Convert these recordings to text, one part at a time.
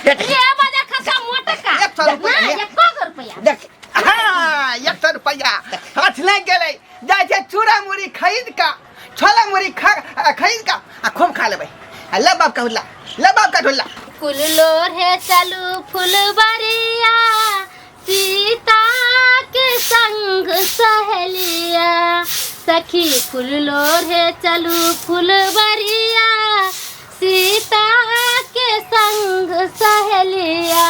रे बजा खसा मोटका 100 रुपैआ, ना, एको गो रुपैआ देख हाँ 100 रुपैआ हाथ लागि गेलै जाइ छै चूड़ा मुढ़ी खरीद कऽ छोला मुढ़ी खा खरीद कऽ आ खूब खा लेबै आ ले बाप का हुल्ला ले बाप का ढुल्ला फूल लोढ़े चलू फुलबरिया सीता के संग सहेलिया सखी फूल लोढ़े चलू फुलबरिया सीता के संग सहेलिया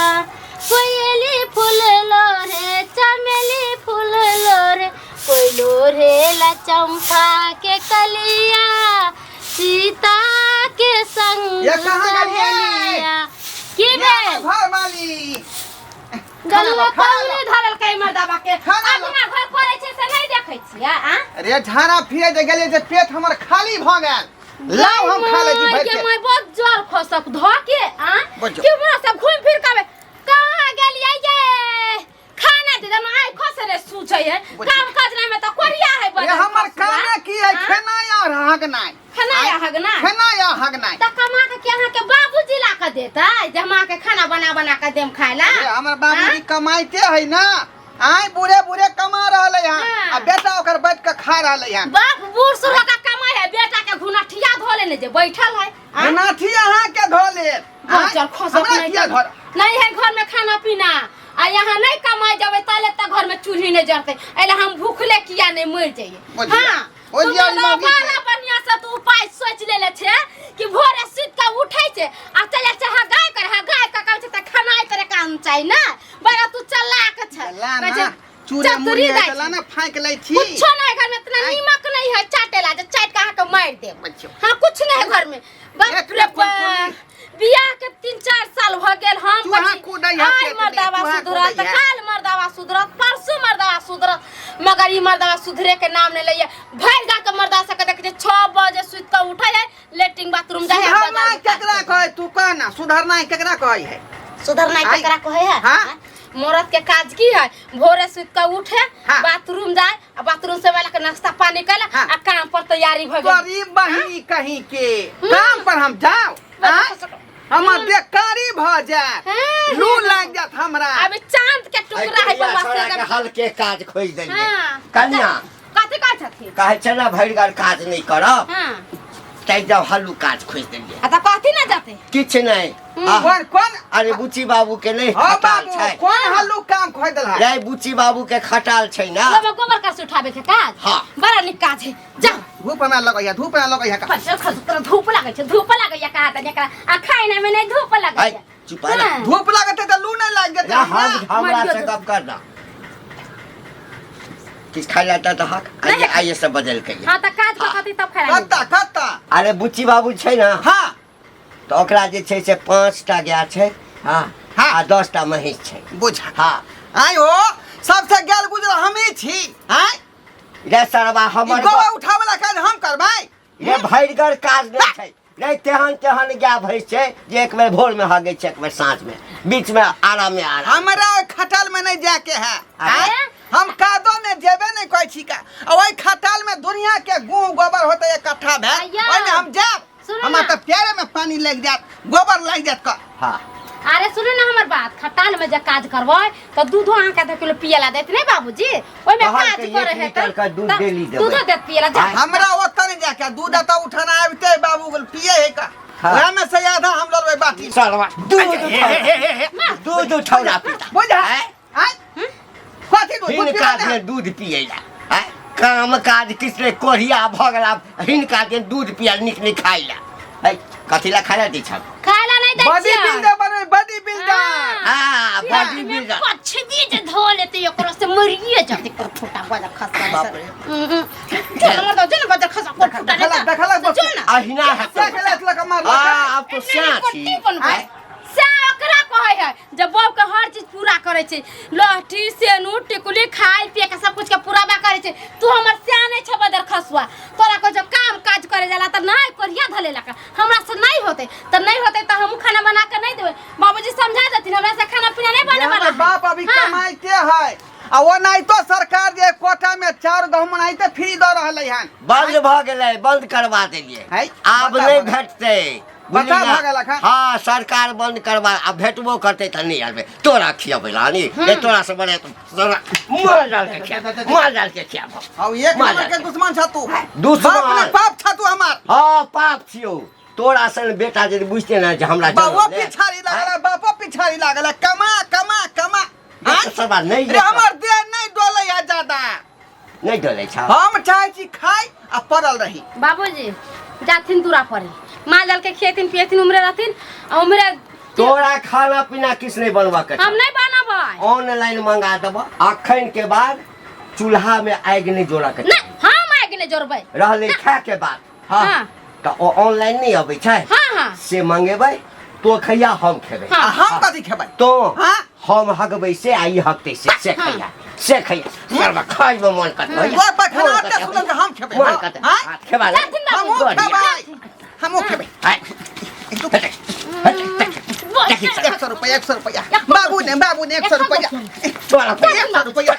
कोयली फूल लोढ़े चमेली फूल लोढ़े कोई लोढ़े ला चंपा के कलिया सीता के संग ये कहाँ गेलियै? सहेलिया की भेल घर वाली गलुआ पौली धरल कै मर्दाबा के खाना लो। अपना घर करै छै से नहि देखै छियै आ अरे झाड़ा फिरे जे गेलियै जे पेट हमर खाली भऽ गेल लाउ हम खा लै छी भरि के पेट मैं बहुत जल खसक धो के आ बहुत जल। कि हमरा सब घूम फिर के आबे कहाँ गेलियै ये खाना दे दम आइ खसे रे सूझै है बहुत काम काज नहीं में त कोरिया है अरे बदल हमर खसुआ। खाना की है आँ? खेनाइ और हगनाइ खेनाइ आ हगनाइ? खेनाइ आ हगनाइ त कमा के के अहाँ के बाबूजी ला के देतै जे हम अहाँ के खाना बना बना के देम खाय ला अरे हमर बाबूजी कमाइते है ना आय बूढ़े बूढ़े कमा रहले हन हाँ। आ बेटा ओकर बैठ के खा रहले हन बाप बूढ़ सूढ़ का कमाई है बेटा के घुनठिया धो लेने जे बैठल है आँ? नाथी अहाँ के धो लेत आँय? चल खसक हमरा नहीं किया तऽ- घर नहीं है घर में खाना पीना आ यहाँ नहीं कमाई जबे तले तक घर में चूल्ही नहीं जरते एले हम भूखले किया नहीं मर जाइए बोलिए। हाँ बोलिए, तू मतलब मौगी के। बड़ा बढ़िया से तू उपाय सोच लेले छे कि भोरे सुत के उठे छे आ चले छे हाँ गाय कर हाँ गाय का कहै छे त खाना करे काम चाही ना बड़ा तू चलाक छे ला कहै ना छे, चूड़ा चतुरी मुड़ी दाइ है ला छे। ना फाँक लै छी कुछो नहीं घर में इतना आँय। नीमक नहीं है चाटे ला जे चाट के अहाँ के मार देब बच्चो। हाँ कुछ नहीं है घर में बाप एक रे कुल कुल बाप बियाह के 3-4 साल भ गेल हम चूहा कहै छी, कूदै है आइ पेट में, मर्दावा चूहा सुधरत कूदै है। काल मर्दावा सुधरत परसों मर्दावा सुधरत मगर ई मर्दावा सुधरे के नाम नहीं लैया भरि गा के मर्दा सबके देखै छियै 6 बजे सुति के उठै है लेट्रिन बाथरूम जाइ है सुधरना बाजार केकरा कहै तू कह ना सुधरना केकरा कहै है सुधरना आइ। केकरा कहै है हाँ। आँय? मरद के काज की है भोरे सुति के उठे हाँ। बाथरूम जाए आ बाथरूम से वाला के नाश्ता पानी कैला हाँ। आ काम पर तैयारी भ गेल तोरी बहिनी कहीं के काम पर हम जाओ आँय? हमर बेकारी भ जायत हाँ, लू लागि जायत हमरा अभी चांद के टुकड़ा है बउआ से छोड़ा के एकदम। हल्के काज खोजि देलियै हाँ। कन्या कथी कहै छथिन कहै छै ने भरि घर काज नहि करब हाँ ताहि जब हल्लू काज खोजि देलियै आ तऽ कहती ना जाते किछु नहि आ, कोन कोन अरे बुची बाबू के नहि हाँ खटाल बाबू छै कोन हल्लू काम खोज देलहा रे बुची बाबू के खटाल छै ना गोबर गोबर कर से उठाबे के काज हाँ। बड़ा नीक काज है जा धूप हमरा लगैया धूप हमरा लगैया का पैसा खर्च तोरा धूप लागै छै धूप लागैया कहा त एकरा आ खाइना में नहीं धूप ऐ लागैया चुप रह हाँ। धूप लागत है त लू नहीं लागि जेतै रे हम हमरा। हमरा मरियो से दो। गप कर ना किछु खाइ लए तऽ हक आइए आइए सब बदल के हाँ त काज कऽ कहती तब खाइ कत्ता कत्ता अरे बुच्ची बाबू छै ने हाँ तऽ ओकरा जे छै से 5टा गाय छै हाँ हाँ। आ 10टा महींस छै बुझ हाँ आय हो सबसे गेल गुजरल हमही छी आय रे सरवा ई हमर गोबर उठावला काज हम करबै रे भरिगर काज नहि छै रे तेहन तेहन गाय भैंस छै जे एक बेर भोर में हगै छै एक बेर साँझ में बीच में आराम में आराम हमरा ओहि खटाल में नहीं जाके है अरे? आय? हम कादो में जेबे नहीं कहै छी का आ ओहि खटाल में दुनिया के गुह गोबर होते इकट्ठा भेल अय्या। ओहिमे हम जायब सुनू हमरा ना। तऽ पैरे में पानी लागि जायत गोबर लागि जायत का हाँ अरे सुनू ना हमर बात खटाल में जे काज करबै तऽ दूधो अहाँके आधा किलो पिए ला देत नहीं बाबूजी ओहिमे कहल काज के करे एक है लीटर के दूध डेली देबै। दूधो देत पिए ला जा हमरा ओतऽ नहीं जाके दूध एतऽ उठाना आबिते बाबू गेल पिए है का हाँ। वएह में से आधा हम लऽ लेबै बाटी सरवा दूध उठौना दूध उठौना पिता बुझ आँय? आय कथी दूध दूध हिनका पीबै जे दूध पियैला आँय? काम काज किछु नहि कोढ़िया भऽ गेला हिनका जे दूध पिया नीक नहि खाइ ला है कथी ला खाइ ला दै छह खाय ला नहीं दै बॉडी छियै बिल्डर बनबै बॉडी बिल्डर हाँ बॉडी बिल्डर पछबी जे धो लेते ओकरो से मरिए जाते पर फूटा बजा खसा बाप रे। चल मर दो जन बजा खसा पर फूटा देखलक देखलक जो ना अहिना से खेलक लक मारलक आ आब तो स्या छी आय से ओकरा कहै है जब बहू के हर चीज पूरा करै छै लहठी सेनू टिकुली खाय पिए के सब कुछ के पूरा बा करै छै तू हमर स्या नहीं छै बदर खसुआ तोरा को जब काम काज करे जाला त नहीं कोरिया धले लका हमरा से नहीं होते त नहीं होते त हम खाना बना के नहीं देबै बाबूजी समझा देथिन हमरा से खाना पीना नहीं बने वाला हमर बाप अभी हाँ। कमाइते है आ ओनाहितो सरकार जे कोटा में चाउर गहूम ओनाहिते फ्री दऽ रहलै हन बंद भऽ गेलै बंद करवा देलियै है, आब बता, नहि बता। भेटतै बुझली बता ना? भऽ गेलक हँ? हाँ सरकार बंद करबा आ भेटबो करतै तऽ नहि आनबै तोरा खियबै लानी नहीं तोरा से बड़े तोरा मार डाल के खियाब मार डाल के खियाब आउ एक मार नंबर के डाल के। दुश्मन छ तू दुश्मन। बाप ने पाप छ तू हमार हाँ पाप छियौ तोरा सन बेटा जे बुझते ना जे हमरा बाबो जन्म ले। पिछाड़ी लागल है, बापो पिछाड़ी लागल है। कमा कमा कमा हाँ? सवाल नहीं रे हमर देह नहीं डोले है ज्यादा नहीं डोले छ हम चाहे छी खाई आ पड़ल रही बाबूजी जाथिन दूरा पर माल जाल के खेथिन पियथिन उमरे रहथिन आ उमरे तोरा खाना पीना किस नहीं बनवा के हम नहीं बनबै ऑनलाइन मंगा देब अखन के बाद चूल्हा में आगि नहीं जोड़ा के नहीं हम आगि नहि जोड़बै रहले खाए के बाद हाँ हाँ। तऽ ओ ऑनलाइन नहीं अबै छै हाँ हाँ से मंगेबै तो खैया हम खेबै आ हाँ। हम कथी खेबै तो हाँ। हम हगबै से आ ई हगतै से से हाँ। खैया से खैया सरवा खाइमे मन करतै तोर पैखाना आटे सुनल के हम खेबै मन करतै हाँ? हाथ खेबा ले जाथिन बाबू। हमहूँ खेबै हमहूँ खेबै हाय एक सौ रुपया 100 रुपया बाबू ने बाबू ने 100 रुपया तोरा 100 रुपया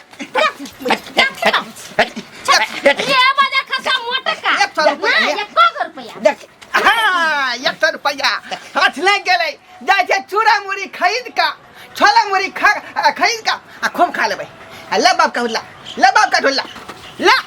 ये बाजार खसा मोटका 100 रुपया। ना, एको गो रुपया देख हाँ 100 रुपया हाथ लागि गेलै जाइ छै चूड़ा मुरही खरीद कऽ छोला मुरही खा खरीद कऽ आ खूब खा लेबै आ ले बाप का ढुल्ला ले बाप का ढुल्ला ला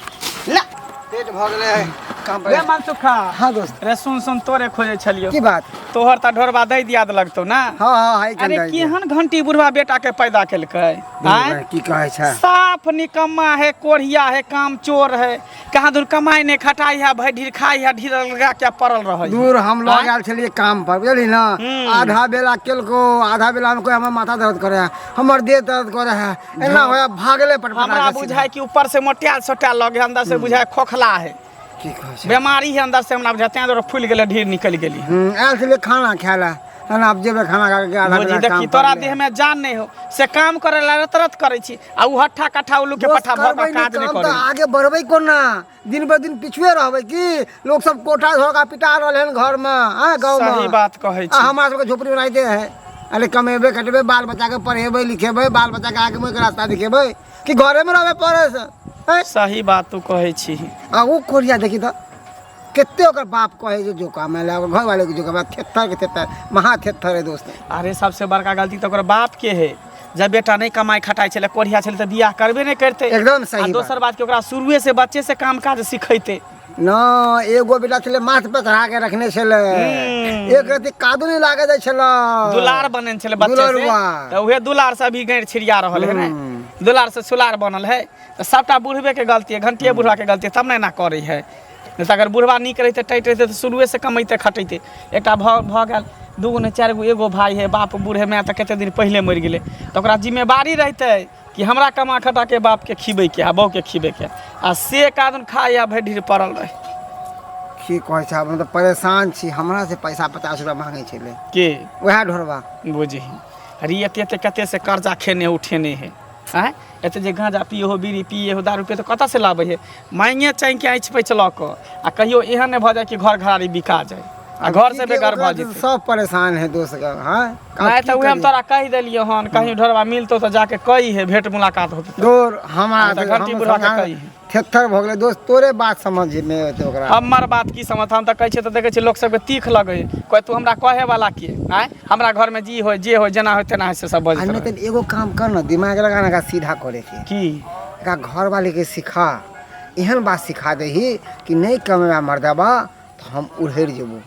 ला पेट भऽ गेलै काम रे पर मनसुखा हाँ दोस्त रे सुन सुन तोरे खोजे छलियो की बात तोहर त ढोरबा दै दिया लगतौ ना हाँ हाँ हाँ अरे केहन घंटी बुढ़वा बेटा के पैदा केलकै आँय? की कहै छै साफ निकम्मा है कोढ़िया है काम चोर है कहाँ दूर कमाई नहीं खटाई है भई ढीर खाई है ढीर लगा के पड़ल रहे दूर हम लग आँय? आयल छलियै काम पर बुझली ना हम्म। आधा बेला केलको आधा बेला में कोई हमर माथा दर्द करे है हमर देह दर्द करे है एना होया भागले पटपटा हमरा के सीधा। बुझाए कि ऊपर से मोटियाल सोटायल लगे अंदर से बुझाए खोखला है की कहै छै बीमारी है अंदर से हमरा बुझाए तें दुआरे फूलि गेलै ढीर निकलि गेली आयल छलियै खाना खाय लए एना आब जेबै खाना खा के आधा भौजी बेला देखी काम तोरा पर देह में जान नहीं हो से काम करे ला रत रत करे छी आ उ हट्ठा कट्ठा उल्लू के दोस्त, पट्ठा भऽ करबै के नहि काज नहीं काम करे तऽ आगे बढ़बै कोना दिन पर दिन पिछुए रहबै की लोग सब कोठा धोखा पिटा रहल हन घर में हाँ गाँव में सही बात कहै आ छी हमरा सबके झोपड़ी बनाइते है अरे कमेबै खटेबै बाल बच्चा के पढ़ेबै लिखेबै बाल बच्चा के आगे मुँह के रास्ता दिखेबै कि घरे में रहबै पढ़े से हैं? सही बात तू कहै छी आ ओ कोरिया देखी तऽ कते ओकर बाप कहै जे जो काम है ओकर घर वाले के जो काम है थेथर के थेथर महा थेथर है दोस्त अरे सबसे बड़का गलती तऽ ओकर बाप के है जब बेटा नहीं कमाई खटाई छलै कोढ़िया छलै तऽ बियाह करबे नहीं करते एकदम सही आ दोसर बात कि ओकरा शुरुए से बच्चे से काम काज सिखेते न एगो बेटा छलै माथ पे चढ़ा के रखने छलै एक रति कादो नहीं लागे जाइ छलै दुलार बनल छलै बच्चे से दुलरुआ। तऽ उहे दुलार से अभी गैर छिड़िया रहल है ने दुलार से सुलार बनल है तऽ सबटा बुढ़बे के गलती है घंटिए बुढ़वा के गलती है तब ने एना करै है नहि तऽ अगर बुढ़वा नीक रहितै टाइट रहितै तऽ शुरुए से कमैते खटैते एकटा भऽ भऽ गेल दूगो नहि चारि गो एगो भाय है बाप बूढ़ है माय तऽ कते दिन पहिले मरि गेलै तऽ ओकरा जिम्मेवारी रहितै कि हमरा कमा खटा के बापके खिबैके आ बहूके खिबैके आ से कादन खाइ आ भरि ढीर पड़ल रहै की कहै छै हम तऽ परेशान छी हमरा से पैसा 50 रुपया मांगै छलै के वएह ढोरबा बुझही अरे एते एते कते से कर्जा खेने उठेने है आँय एते जे गाँजा पिए हो बीड़ी पिए हो दारू पिए तऽ कतऽ से लाबै है मांगे चाँगि के आँचि पैच लऽ कऽ आ कहियो एहन नहि भऽ जाय कि घर घरारी बिका जाय आ घर से बेगर भऽ जेतै सब परेशान है दोस्त के हाँ नहि तऽ उहे हम तोरा कहि देलियै हन कहीं ढोरबा मिलतौ तऽ जाके कही है भेंट मुलाकात होतौ तऽ। दूर हमरा तऽ घंटी बुढ़ा के कही है। थेथर भऽ गेलै दोस्त तोरे बात समझ मे एतै ओकरा हमर बात की समझ हम तऽ कहै छियै तऽ देखै छियै लोक सबके तीख लगै है कहै तू हमरा कहे वाला के आँय हमरा घरमे जी होय जे होय जेना होय तेना होय से सब आ बजैत नहि रहै तऽ एगो काम कर न दिमाग लगा ना सीधा करे के की एकरा घर वाले के सिखा एहन बात सिखा दही कि नहीं कमेबा मर्दबा तऽ हम उड़हरि जेबो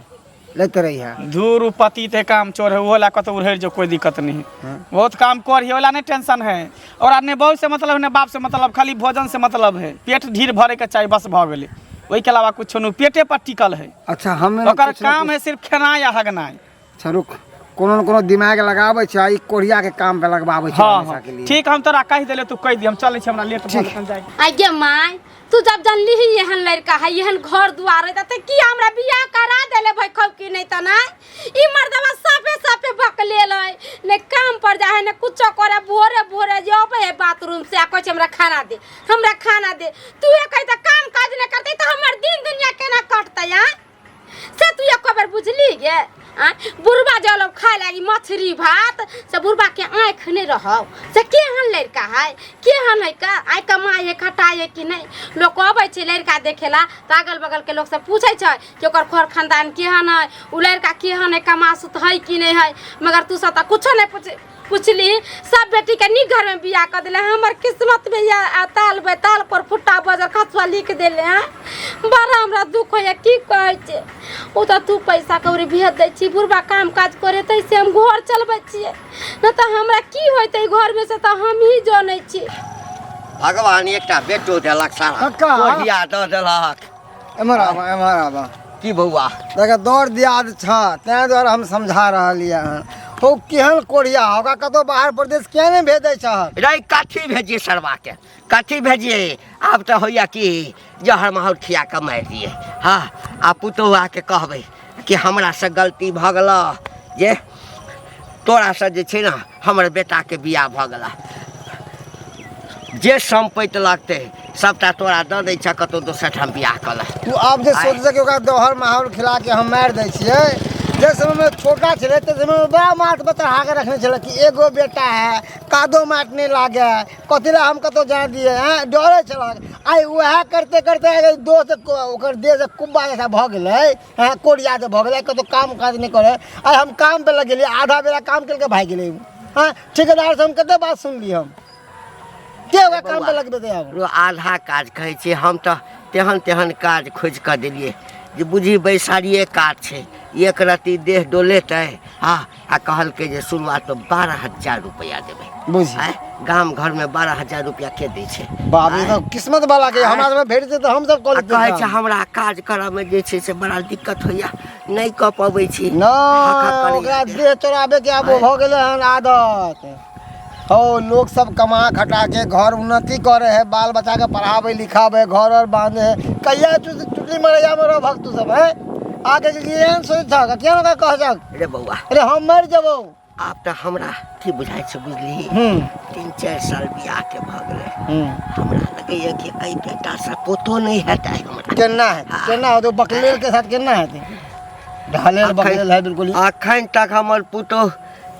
लैत रही है धूर पति ते काम चोर है ओहो ला कतौ उड़हरि जो कोई दिक्कत नहीं है बहुत काम कर ही ओला नहीं टेंशन है और ने बहू से मतलब ने बाप से मतलब खाली भोजन से मतलब है पेट ढीर भरे के चाही बस भऽ गेलै ओहिके अलावा कुछो नहीं पेटे पर टिकल है अच्छा हम ने ओकर कुछ न काम है सिर्फ खेनाइ या हगनाइ अच्छा रुक कोनो न कोनो दिमाग लगाबै छै आ ई कोढ़िया के काम पे लगबाबै छै हाँ हमेशा हाँ के लिए ठीक हम तोरा कहि देले तू कहि दी हम चलै छी हमरा लेट भऽ गेल जाइ आगे माय तू जब जानली ही एहन लड़का है एहन घर दुआर है त की हमरा बियाह करा देले भाई खब की नहीं त ना ई मर्दवा साफे साफे बकलेल है ने काम पर जा है ने कुछो करे भोरे भोरे जे अबै है बाथरूम से आ कहै छै हमरा खाना दे हमरा खाना दे तू एक त काम काज नहीं करते त हमर दिन दुनिया केना कटतै आ से तू एको बेर बुझली गे आँय बुढ़बा जे लोग खाए लागी मछली भात से बुढ़बा के आँखि नहीं रहौ से केहन लड़का है केहन है का आइ कमाइ है खटाइ है कि नहीं। लोग अबै छै लड़का देखेला तऽ अगल बगल के लोग सब पूछै छै कि ओकर खर खानदान केहन है, उ लड़का केहन है, कमासुत है कि नहीं है। मगर तू सब तऽ कुछो नहीं पूछली, सब बेटी के नीक घर में बियाह कर दिले, हमर किस्मत में या ताल बेताल पर फुट्टा बजर खसुआ लिख देले हैं। बड़ा हमरा दुख होइए, की कहै छै। ओ तऽ तू पैसा कौड़ी भेज दै छी, बुढ़बा काम काज करे तै से हम घर चलबै छियै, नहि तऽ हमरा की होइतै घरमे से तऽ हम ही जनै छी। भगवान एकटा बेटो देलक सारा कक्का। कोढ़िया दऽ देलक। एम्हर आबऽ, एम्हर आबऽ। की बौआ? देख दौड़ दियाद छ, तें दुआरे हम समझा रहलियै हन। हो केहन कोढ़िया, ओकरा कतौ बाहर प्रदेश किया नहि भेजै छहक? रे कथी भेजिए सरवा के, कथी भेजिए? आब तऽ होइया कि जहर माहौल खिया कऽ मारि दिए। हाँ आ पुतोहु आके कहबै कि हमरासँ गलती भऽ गेल जे तोरासँ जे छै ने हमर बेटाके बियाह भऽ गेल, जे सम्पति लगतै सबटा तोरा दऽ दै छह, कतौ दोसर ठाम बियाह कऽ ले। तू आब जे सोचै कि ओकरा दोहर माहौल खिला के हम मारि दै छियै, जे समयमे छोटा छलै ताहि समयमे बड़ा माथ पर चढ़ा के रखने छलै कि एगो बेटा है, कादो माटि नहि लागे, कथी लए हम कतौ जाय दियै, हैं डरे छलै। आइ वएह करते करते दोस्त ओकर देह से कुब्बा जैसा भऽ गेलै, हैं कोरिया जे भऽ गेलै, कतौ काम काज नहि करै। आइ हम काम पे लग गेलियै, आधा बेरा काम केलकै भागि गेलै। हँ ठेकेदार से हम कते बात सुनली, हम के ओकरा काम पे लगबेतै आब? रो आधा काज कहै छै, हम तऽ तेहन तेहन काज खोजि कऽ देलियै जे बुझी बैसारिए काज छै, एक रत्ती देह डोलेतै। हँ आ कहलकै जे शुरुआतमे 12,000 रुपैआ देबै। बुझी आँय गाम घरमे 12,000 रुपैआ के दै छै? बाप रे, सब किस्मत वाला के हमरा सबके भेट जेतै तऽ हम सब कऽ आ लेतियै कहै छै काम। हमरा काज करऽमे जे छै से बड़ा दिक्कत होइया, नहि कऽ पबै छी। नहि ओकरा देह चोराबे के आब भऽ गेलै हन आदत। हो लोग सब कमा खटा के घर उन्नति करे है, बाल बच्चा के पढ़ावे लिखावे, घर और बांधे है। कहिया चुटली मरैया में रह तू सब है आगे के एहन सोच छक किया ना कह सक? रे बौआ, अरे हम मर जबो। आब तऽ हमरा की बुझाइ छै बुझली, 3-4 साल बियाह के भऽ गेलै, हमरा लगैया कि एहि बेटासँ पोतो नहि हेतै हमरा। केना है, केना होतै? बकलेल के साथ केना हेतै? ढालेल बकलेल है बिल्कुल। अखन तक हमर पुतोह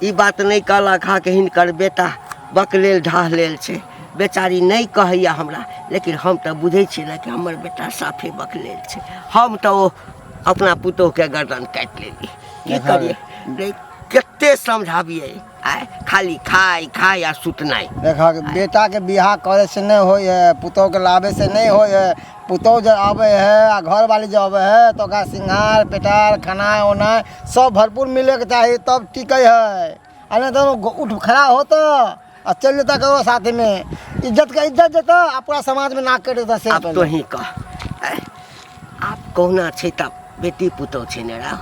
ई बात नहि कहलक हँ कि हिनकर बेटा बकलेल ढहलेल छै। बेचारी नहि कहैया हमरा, लेकिन हम तऽ बुझै छियै ने कि हमर बेटा साफे बकलेल छै। हम तऽ ओ अपना पुतोहके गर्दन काटि लेली। की करियै रे, कते समझाबियै, आय खाली खाय खाय आ सुतनाइ। देखा बेटा के बियाह करे से नहीं होय है, पुतोह के लाबे से नहीं होय है। पुतोह जब आबे है आ घर वाली जब आबे है तो ओकरा सिंगार पेटार खाना उना सब भरपूर मिले के चाही, तब टिकै है। आ नहीं तो उठ खड़ा होता आ चल जेता ककरो साथ में, इज्जत का इज्जत जेता आ पूरा समाज में नाक कटि जेता। से आब तोही कह, आब कहुना छै तब बेटी पुतोह छै ने रा,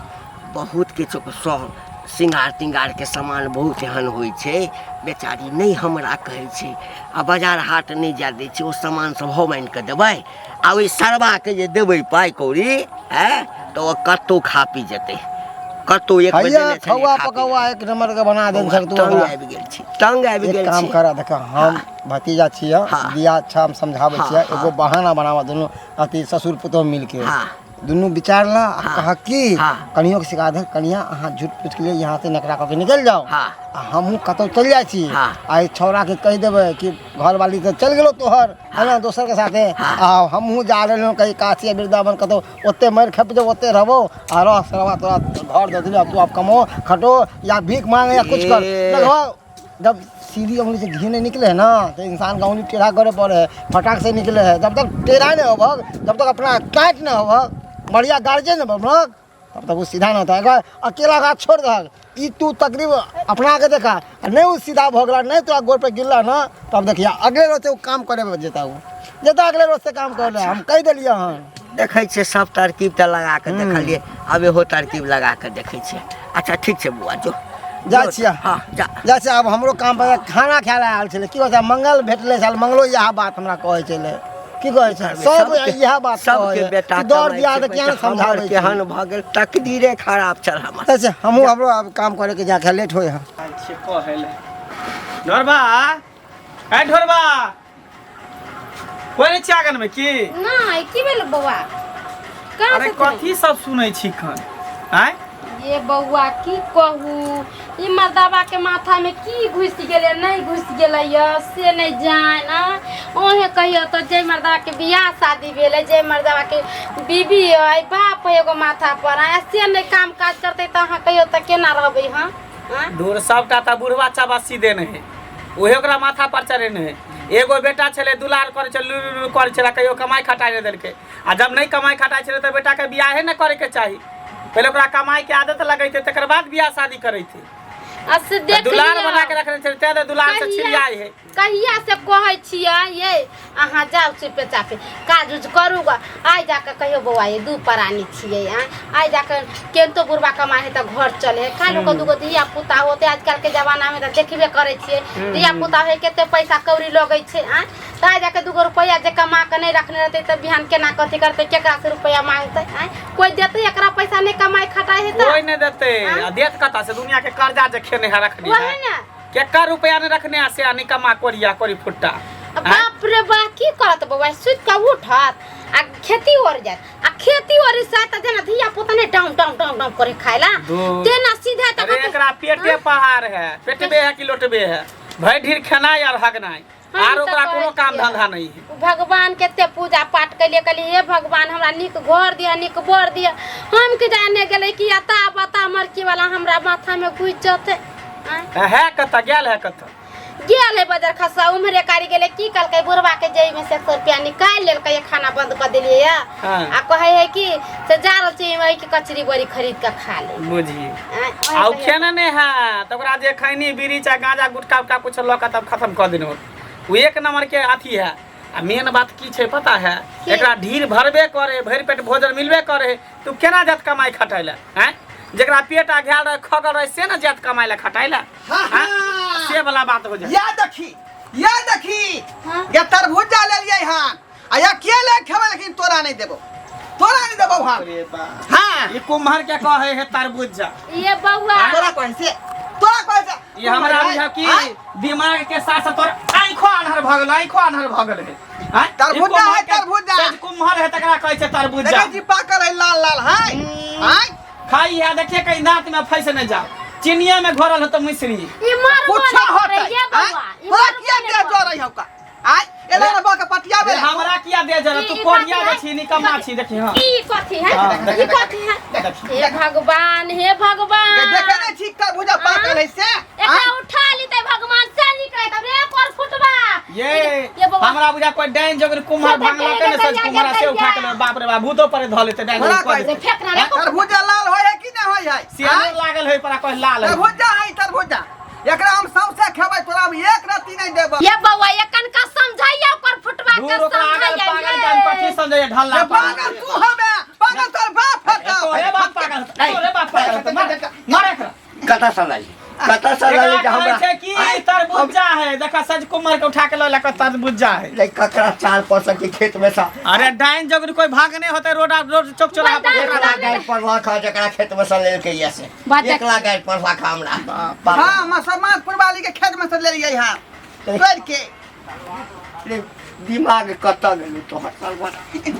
बहुत किछु सब सिंगार तिंगार के सामान बहुत एहन होइ छै, बेचारी नहि हमरा कहै छै आ बाजार हाट नहि जाय दै छै। ओ सामान सब हम आनि कऽ देबै आ ओहि सरवाके जे देबै पाइ कौड़ी आँय तऽ ओ कतहु खा पी जेतै, कतहु एक बेर हैया देने छलियै खौआ खा पी पकौआ एक नंबर के बना देन सर तू। तंग ओकरा आबि गेल छी, तंग आबि एक गेल काम छी। कर, देख हम भतीजा छियै, बियाह अच्छा हम समझाबै छियै, एगो बहाना बनाबऽ दुनू अथी ससुर पुतोह मिलके दुनू विचार ला आ कह कि कनियो के सिखा दे, कनिया अहाँ झूठ पूछ के लिए यहाँ से नकरा कऽ के निकलि जाओ आ हमहूँ कतहु चलि जाइ छी। आ ई छौड़ा के कहि देबै कि घरवाली तऽ चलि गेलौ तोहर है ना दोसर के साथे, आ हमहूँ जा रहलहुँ कहीं काशी या वृंदावन कतहु, ओते मारि खपि जेबो ओते रहबो आ रह सरवा तोरा घर दऽ देलियौ, तू आब कमो खटो या भीख मांग या कुछ कर। देखो जब सीधी उंगली से घी नहीं निकले है ना तो इंसान का उंगली टेढ़ा करे पड़े है, फटाक से निकले है। जब तक टेढ़ा नहीं होबक, जब तक अपना टाइट नहीं होबक, बढ़िया गार्जियन नहीं बनबक, तब तक वो सीधा नहीं होता है। अगर अकेला गाछ छोड़ दहक ई तू तकरीब अपना के देखा आ नहीं वो सीधा भऽ गेला, नहीं तोरा गोड़ पर गिरला ना, तब देखिया अगले रोज से वो काम करे जेता, वो जेता अगले रोज से काम करे। हम कहि देलियै हन। देखै छियै सब तरकीब तऽ लगा कऽ देखलियै, आब इहो तरकीब लगा कऽ देखै छियै। अच्छा ठीक छै बौआ, जो जाइ छियै। हँ जा जाइ छियै। आब हमरो काम पर खाना खाय लए आयल छलै, की कहै छै मंगल भेटलै छल, मंगलो इएह बात हमरा कहै छलै, की कहै छै सब इएह बात सबके बेटा दौड़ दिया तऽ किया नहि समझाबै छै। केहन भऽ गेल, तकदीरे खराब छल हमर। अच्छा हमहूँ हमरो आब काम करे के जाके लेट होय हन। छियै कहै लए। ढोरबा, ए ढोरबा, कोइ नहि छै आंगनमे की? नहि, की भेल बौआ? कहाँ अरे से तू? कथी सब सुनै छी खन आँय? ये बौआ की कहू, ई मर्दाबा के माथा में की घुस गेलै नहीं घुस गेलै य से नहीं जान। ओहे कहियो तो जे मर्दाबा के बियाह शादी भेलै, जे मर्दाबा के बीबी है, बाप है एगो माथा पर, आ से नहीं काम काज करते तो अहाँ कहियो तो केना रहबै? हाँ दूर सबटा तऽ बुढ़वा चबासी देने है, उहे ओकरा माथा पर चढ़ेने है। एगो बेटा छलै दुलार करै छलै, लुरु लुरु करै छलै, कहियो कमाइ खटाइ नहि देलकै। आ जब नहि कमाइ खटाइ छलै तऽ बेटाके बियाहे नहि करैके चाही, पहिले ओकरा कमाइ के आदत लगैते तकर बाद बियाह शादी करैते। आ से देख दुलार बना के रखने छलै तें दुलार से छिड़ियाइ है। कहिया से कहै छियै ये अहाँ जाउ चुपे चापे काज उज करू ग, आइ जाके कहियो बौआ ये दू प्राणी छियै, आइ जाके केनतो बुढ़बा कमाइ है तऽ घर चले है। काल्हि के दूगो धिया पुता होते, आजकल के जमाना में तऽ देखबे करै छियै धिया पुता होइ कते पैसा कौड़ी लगै छै। तऽ आइ जाके दूगो रुपैआ जे कमा के नहि रखने रहतै तऽ बिहान केना कथी करतै, केकरा से रुपैआ मांगतै? कोइ देतै एकरा पैसा? नहि कमाइ खटाइ है तऽ कोइ नहि देतै। आ देत कतऽ से? दुनिया के कर्जा जे खेने है रखने है, केकर रुपया नहीं रखने आ से निकम्मा कोरिया कोरी फुट्टा। बाप रे बा की करत बौआ, सुति कऽ उठत आ खेती ओर जायत, आ खेती ओर से त जेना धिया पुता ने डाउन डाउन डाउन डाउन करे खाइला तेना सीधा तक। अरे एकरा पेटे पहाड़ है, पेटबे है कि लोटबे है, भरि ढीर खेनाइ और हगनाइ, आर ओकरा कोनो काम धंधा नहीं है। भगवान केते पूजा पाठ कैलिए, कहलिए हे भगवान हमरा नीक घर दिया नीक बर दिया, हम के जाने गेलै कि अता बता मरकी वाला हमरा माथा में घुस जते। है कत गेल है? कत गेल है बजार खसा उम्हरे कारी गेलै, की कहलकै बुढ़वा के जेब में से 100 रुपया निकालि लेलकै, खाना बंद कर देलियै या। आ कहै है कि से जा रहल छी वही के कचरी बड़ी खरीद के खा ले। बुझी आ खेने नहीं है तो ओकरा जे खैनी बीड़ी चाहे गांजा गुटखा उटखा कुछ लऽ के तब खत्म कऽ देने। ओ एक नंबर के अथी है। आ मेन बात की छै पता है? एकरा ढीर भरबे करे, भरि पेट भोजन मिलबे करे, तू केना जात कमाई खटाइ ला? हैं जकरा पेट आघायल रहे खगल रहे से ना जात कमाई ला खटाइ ला, से वाला बात हो जाए। या देखी या देखी ये तरबूजा ले लियै हन आ या के ले खेबै, लेकिन तोरा नहीं देबो, तोरा नहीं देबो। हां हां ई कुम्हर के कहे है तरबूजा। ये बउआ तोरा कहै से, तोरा कहै से ये हमरा बुझा की दिमाग के साथ साथ तोर आंखो आन्हर भ गेल, आंखो आन्हर भ गेल है। तरबूजा है तरबूजा, कुम्हर है तकरा कहै छै तरबूजा। देखै छी पाकल है लाल लाल है, हां खाई है। देखिए कहीं दांत में फंस नहीं जाओ, चिनिया में घोरल हो तो मिश्री ई मार कुछ होतै। तोरा किया दे जो रही हौ का? आय एला रे बा के पटिया बेला हमरा किया दे जरा? तू कोरिया जे छी निकम्मा छी। देखी हां ई कथी है, ई कथी है? हे भगवान हे भगवान, देखे नै छी तरबूजा पाकल है से? एकरा उठा लीते भगवान से निकले तब रे पर फुटबा। ये हमरा बुझा कोई डाइन जोगर कुम्हर भांगला के ने सज कुम्हरा से उठा के, बाप रे बाप भूतो पर ध लेते डाइन। फेंक ना रे। तरबूजा लाल होय है कि नै होय है? सियानो लागल है पर कह लाल है तरबूजा है तरबूजा। एकरा हम सौंसे खेबै, तोरा हम एक रत्ती नहीं देबो। ये बौआ एकन का समझाइया ओकर फुटबा के समझाइया। पागल जान कथी समझाइया ढल्ला पागल तू हबे, पागल तोर बाप हतो। तोरे बाप पागल, तोरे बाप पागल, मार एकरा। कता सलाई कता सलाई जे हमरा छै की तरबूजा है? देखा सज कुमार के उठा के ल लक तरबूजा है। ले ककरा चाल पर के खेत में सा। अरे डाइन जगरी कोई भाग नहीं होते, रोड रोड चौक चौराहा पर एकला गाय पढ़वा खा जकरा खेत में से लेलकै या से एकला गाय पढ़वा खा हमरा। हां मसमानपुर वाली के खेत में से ले लियै हां तोड़ के। दिमाग कत गेलौ तोहर सरवा?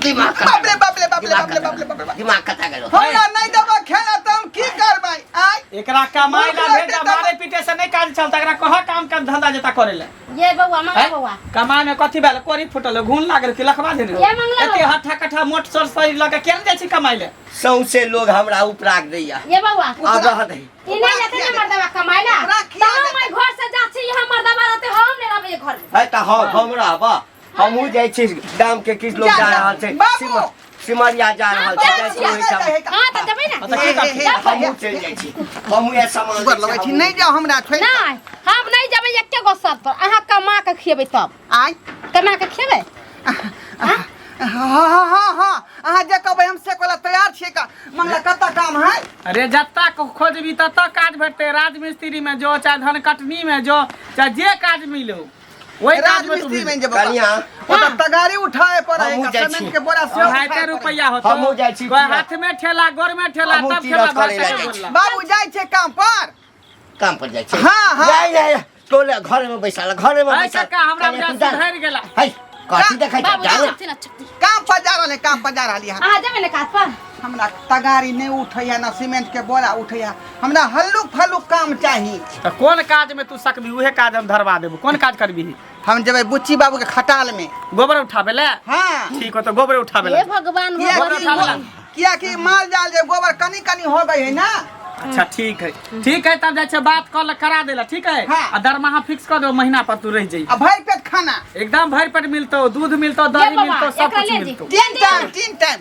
दिमाग बाप रे बाप रे बाप रे बाप रे बाप रे बाप रे, दिमाग कत गेलौ? हमरा नहीं देबो खेला त हम की करबै? आय एकरा कमाई ला भेजा, मारे पीटे से नहीं काज चलता, एकरा कह काम का धंधा जेता करे ले। ये बउआ मंगला बउआ कमाई में कथी भेल? कोरी फुटल घून लागल कि लखवा देने एते हट्ठा कट्ठा मोट सर शरीर लके केना जाइ छी कमाई ले? सौंसे लोग हमरा उपराग दैया। ये बउआ आब रह दही। ई नहीं जाते ने मर्दवा कमाई ला, त हम घर से जा छी, हम मर्दवा रहते हम नहीं रहबे घर में। है त हम रहबा, हमहू जाइ छी गाम के किछ लोग जा रहल छै, सिमरिया जा रहल छै, जाइ छी ओहिठाम। हां त जेबै ना, हमहू चलि जाइ छी, हमहू ए सामान गोर लगै छी। नहीं जाओ हमरा छोड़ नहीं, हम नहीं जेबै एके गो शर्त पर, अहाँ कमा के खिएबै तब। आय कमा के खिएबै? हाँ हाँ हाँ हाँ अहाँ जे कहबै हम से कोला तैयार छियै। का मंगला कत्ता काम है? अरे जत्ता खोजबी तत्ता काज भेटतै। राजमिस्त्री में जो चाहे धन कटनी में जो चाहे जे काज मिलो वही काज में तू राजमिस्त्री में जेबो कनिया। ओतऽ तगारी उठाए पड़ै है, सीमेंट के बोरा सेहो अढ़ाई रुपया होतो। हमहू जाइ छी, कोई हाथ में ठेला गोर में ठेला तब ठेला करे ला जाइ छी। बाबू जाइ छै काम पर, काम पर जाइ छै। हां हां जाइ जाइ तोले घर में बैसाल, घर में बैसाल। काका हमरा बुझा सुधरि गेला। है कथी देखै छ बाबू जाना छथिन छथिन। काम पर जा रहल है, काम पर जा रहली है। अहाँ जेबै ने काज पर? हमरा तगारी नहीं उठै है, ना सीमेंट के बोरा उठै है, हमरा हल्लुक फल्लुक काम चाही। तऽ कोन काज में तू सकबी उहे काज हम धरवा देबो। कोन काज करबी? हम जेबै बुच्ची बाबू के खटाल में गोबर उठाबे ले। हाँ ठीक हो तो गोबर उठाबे ले। हे भगवान, किया भगवान। कि किया कि माल जाल जे गोबर कनी कनी हो गई है ना। अच्छा ठीक है, ठीक है, तब जाइ छै बात कऽ करा देला, ठीक है। हाँ। आ दरमाहा फिक्स कर दो, महीना पर तू रह जाई। आ भरि पेट खाना एकदम भरि पेट मिलतो, दूध मिलतो, दही बाबा, मिलतो, सब एकरा कुछ ले जी। मिलतो। 3 टाइम, 3 टाइम।